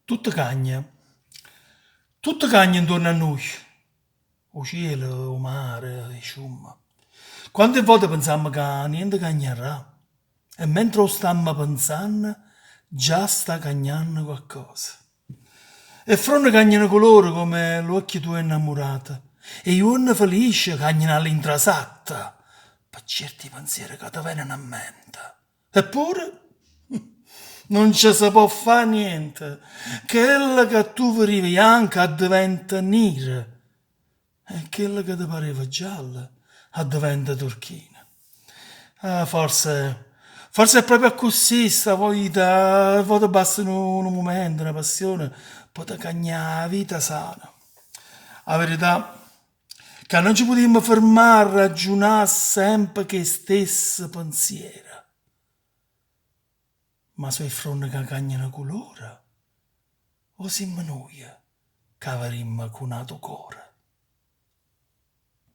Tutto cagna. Tutto cagna intorno a nuje. 'O cielo, 'o mare, 'e sciumme. Quante vote pensammo ca niente cagnarrà e mentre 'o stammo pensanno già sta cagnanno quaccosa. E fronne cagnano colore comme l'uocchie tuoje 'nnammurate e 'e juorne felice cagnano all'intrasatta pe cierti pensiere ca te veneno a mente. Eppure nun ce se po' fa niente, chello ca tu vedive janco addeventa niro e chello ca te pareva giallo addeventa turchino. Ah, forse, forse è proprio accussì sta vita, 'e vote basta nu nu mumento, na passione, pe te cagnà 'a vita sana. 'A verità ca nun ce putimmo fermà a ragiunà sempe cu 'e stesse pensiere. Ma so' 'e ffronne ca cagnano culore o simmo nuje ca vedimmo cu n'ato core?